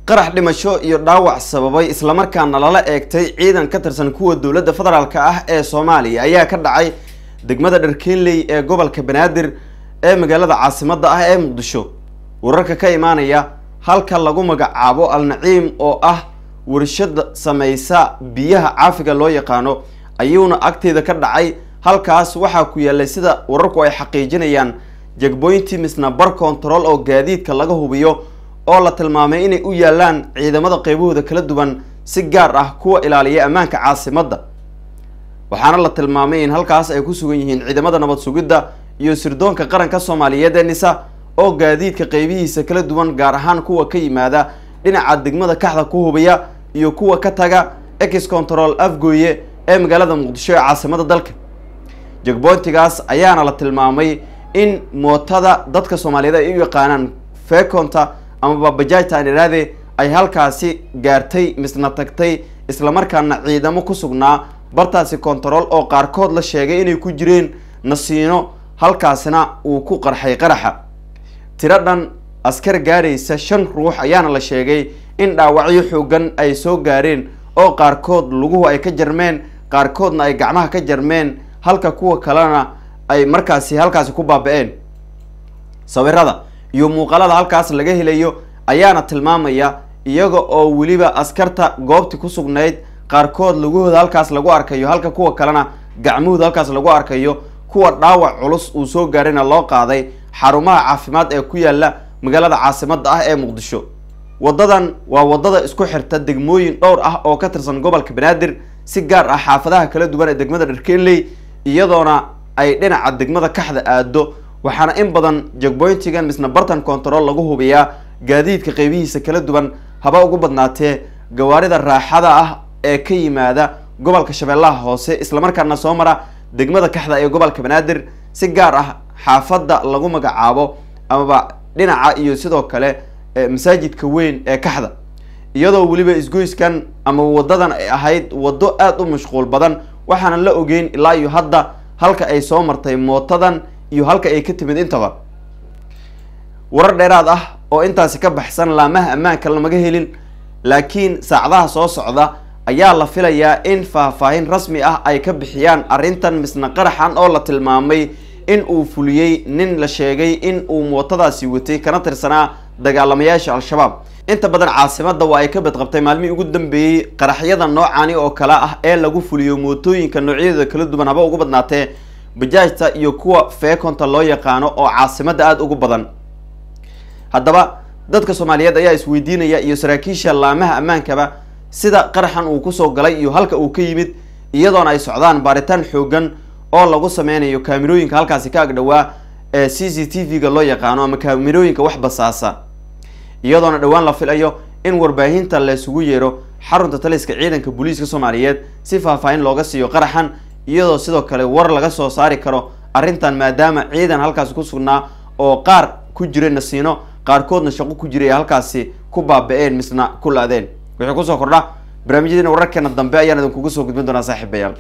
Qarax dhimasho iyo dhaawac sababay islamarkaana lala eegtay ciidan ka tirsan kuwa dowladda federaalka ah ee Soomaaliya ayaa ka dhacay degmada Dharkeynley ee gobolka Banaadir ee magaalada caasimadda ah ee Muqdisho. Wararka ka imaanaya halka lagu magacaabo Al-Naciim oo ah warshad sameysa biyaha caafiga loo yaqaano ayuuna agteeda ka dhacay. Halkaas waxaa ku yaallay, sida wararku ay xaqiijinayaan, jagboyntii misna bar control oo gaadiidka laga hubiyo oo la tilmaamay inay u yaalaan ciidamada qeybahooda kala duwan, si gaar ah kuwa ilaaliya ammaanka caasimadda. Waxaana la tilmaamay in halkaas ay ku sugan yihiin ciidamada nabad sugidda iyo sirdoonka qaranka Soomaaliyeed ee NISA oo gaadiidka qeybihiisa kala duwan, gaar ahaan kuwa ka yimaada dhinaca degmada Kaxda ku hubiya iyo kuwa ka taga ex control Afgooye ee magaalada Muqdisho ee caasimadda dalka. Jagboyntigaas ayaana la tilmaamay in mootada dadka Soomaaliyeed ay u yaqaanaan fekonta amaba bajaajta aan iraade ay halkaasi gaartay misna tagtay, islamarkaana ciidamo ku sugnaa bartaasi control oo qaarkood la sheegay inay ku jireen nasiino, halkaasina uu ku qarxay qaraxa. Tiro dhan askar gaaraysa 5 ruux ayaana la sheegay in dhaawacyo xoogan ay soo gaareen oo qaarkood luguhu ay ka jarmeen, qaarkoodna ay gacmaha ka jarmeen, halka kuwa kalena ay markaasi halkaasi ku baaba-een. Sawirada iyo muuqaalada halkaas laga helayo ayaana tilmaamaya iyaga oo weliba askarta goobti ku sugnayd qaarkood lugahooda halkaas lagu arkayo, halka kuwa kalena gacmahooda halkaas lagu arkayo. Kuwa dhaawac culus uu soo gaarayna loo qaaday xarumaha caafimaad ee ku yaala magaalada caasimadda ah ee Muqdisho. Wadadan waa wadada isku xirta degmooyin dhowr ah oo ka tirsan gobolka Banaadir, si gaar ah xaafadaha kala duwan ee degmada Dharkeynley, iyadoona ay dhinaca degmada Kaxda aado. Waxaana in badan jagboyntigan misna bartan control lagu hubiyaa gaadiidka qeybihiisa kala duwan, haba ugu badnaatee gawaarida raaxada ah ee ka yimaada gobolka Shabeellaha Hoose islamarkaana soo mara degmada Kaxda ee gobolka Banaadir, si gaar ah xaafadda lagu magacaabo amaba dhinaca iyo sidoo kale masaajidka weyn ee Kaxda. Iyadoo weliba isgoyskan ama wadadan ay ahayd waddo aada u mashquul badan, waxaana la ogeyn ilaa iyo hadda halka ay soo martay mootadan iyo halka ay ka timid intaba. Warar dheeraad ah oo intaasi ka baxsan laamaha ammaanka lamaga helin, laakiin saacadaha soo socda ayaa la filayaa in faahfaahin rasmi ah ay ka bixiyaan arrintan misna qaraxan oo la tilmaamay in uu fuliyey nin la sheegay in uu mootadaasi watay kana tirsanaa dagaalamayaasha Al-Shabaab. Inta badan caasimadda waa ay ka badqabtay maalmihii ugu dambeeyey qaraxyada noocani oo kale ah ee lagu fuliyo mootooyinka noocyadooda kala duwan, haba ugu badnaatee bajaajta iyo kuwa feekonta loo yaqaano oo caasimadda aada ugu badan. Haddaba dadka Soomaaliyeed ayaa isweydiinaya iyo saraakiisha laamaha ammaankaba sida qaraxan uu kusoo galay iyo halka uu ka yimid, iyadoona ay socdaan baaritaan xoogan oo lagu sameynayo kaamirooyinka halkaasi ka agdhowaa ee CCTV-ga loo yaqaano ama kaamirooyinka wax basaasa, iyadoona dhowaan la filayo in warbaahinta laysugu yeero xarunta taliska ciidanka booliiska Soomaaliyeed si faahfaahin looga siiyo qaraxan, iyadoo sidoo kale war laga soo saari karo arrintan, maadaama ciidan halkaasi ku sugnaa oo qaar ku jiray nasiino qaarkoodna shaqo ku jiray halkaasi ku baaba-een misna ku la-deen. Wixii kusoo kordha barnaamijyadeena wararkeena dambe ayaan idinkugu soo gudbin doonaa saaxiibayaal.